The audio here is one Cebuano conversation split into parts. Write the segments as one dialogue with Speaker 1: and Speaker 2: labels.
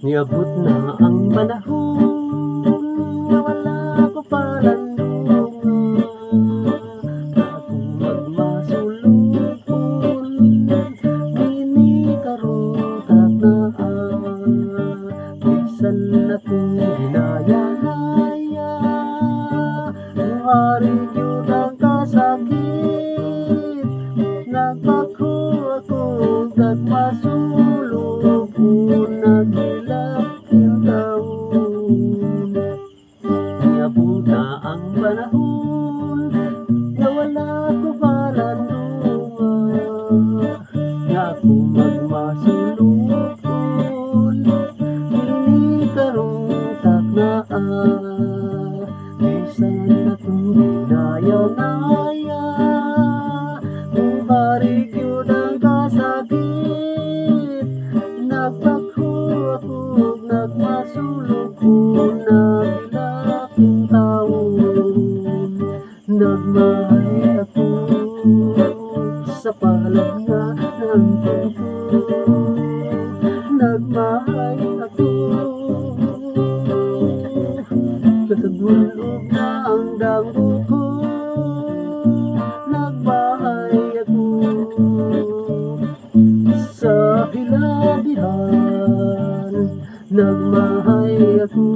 Speaker 1: Niabot na ang panahon nga wala ko palandungan, akong magmasulupon niini karong taknaa, bisan akong ginaya-naya, muari gyud ang kasakit. Nagbagho ako, nagmasulupon, naghilak intawon. Niabot na ang panahon nga wala ko palandungan, nga ako magmasulupon niini karong taknaa, bisan akong ginaya-naya, muhari gyud ang kasakit. Nagbagho ako, nagmasulupon, naghilak intawon. Nagmahay ako sa palad nga naangkon ko. Nagmahay ako. Kasagulog na ang damgo ko. Nagbahay ako sa hilabihan. Nagmahay ako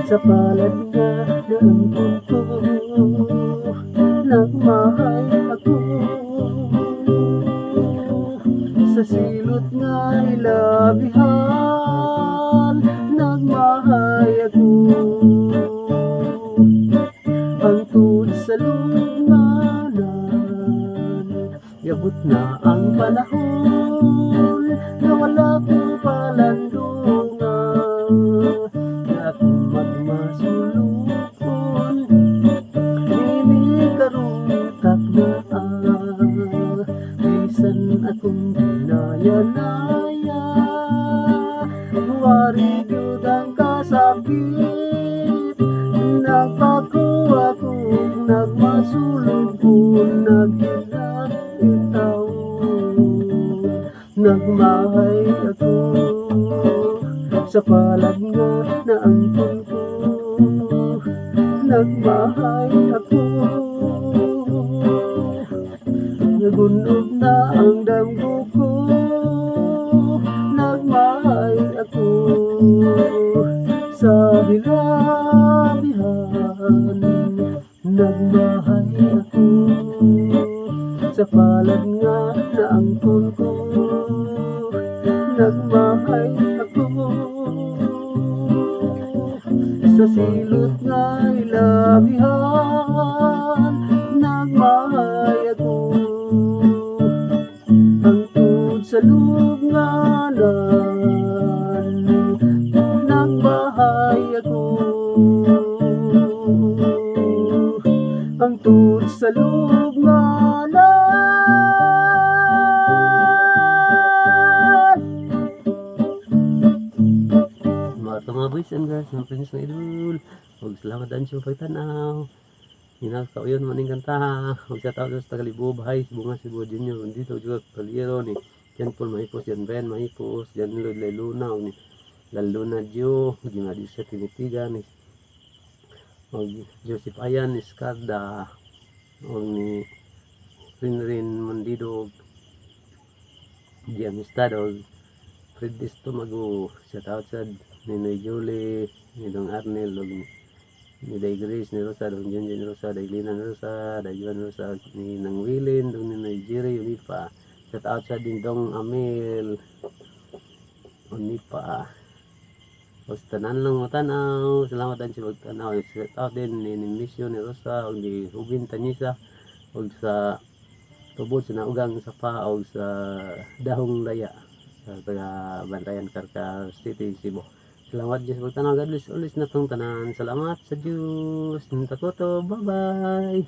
Speaker 1: sa palad nga naangkon ko. Nagmahay ako sa silot nga hilabihan. Nagmahay ako hangtod sa lugmanan. Yabot na ang panahon nga wala ko palandungan, nga akong magmasulupon niini karong taknaa, bisan akong ginaya-naya, muari gyud ang kasakit. Nagbagho ako, nagmasulupon, naghilak intawon. Nagmahay ako sa palad nga naangkon ko. Nagmahay ako. Nagunob na ang damgo ko. Nagmahay ako sa hilabihan. Nagmahay ako sa palad nga naangkon ko. Nagmahay ako sa silot nga hilabihan. Nagmahay ako hangtod sa lugnanan. Nagmahay ako hangtod sa lugnanan. Mga boys and girls, mga princess ng idol. Huwag salamat dan sa pagtanaw. Hinakauyon man ning kanta. Huwag shout out sa Tagalibo, Bahay, Bunga, Cebu Junior, dito juga Kaliero ni Jan Paul Mahipos, Jan Ben Mahipos, Jan Lloyd Luna, ni Laluna Gio, Gimadisya Tinitiga, ni og Joseph Ayan, ni Scarda, og ni Rinrin Mandido, di Amistad, og Fred Estomago, shout out sa ni Noy Julie, ni Dong Arnel, og ni Day Grace, ni Rosa, Dong Junjun Rosa, Day Lina Rosa, Day Juan Rosa, ni Nang Wilin, Dong ni Noy Jerry, Unipa. Shout out sa din Dong Amil, Unipa. Basta tanan lang matanaw, salamat din sa pagtanaw. Shout out din ni Mission ni Rosa, og ni Rubin Tanisa, og sa tubod sa Naugang Sapa, og sa Dahong Daya, sa taga Bantayan, Carcar City, Cebu. Salamat Diyos pagtanaw. God bless ulit na tong tanan. Salamat sa Diyos. Takoto. Bye-bye.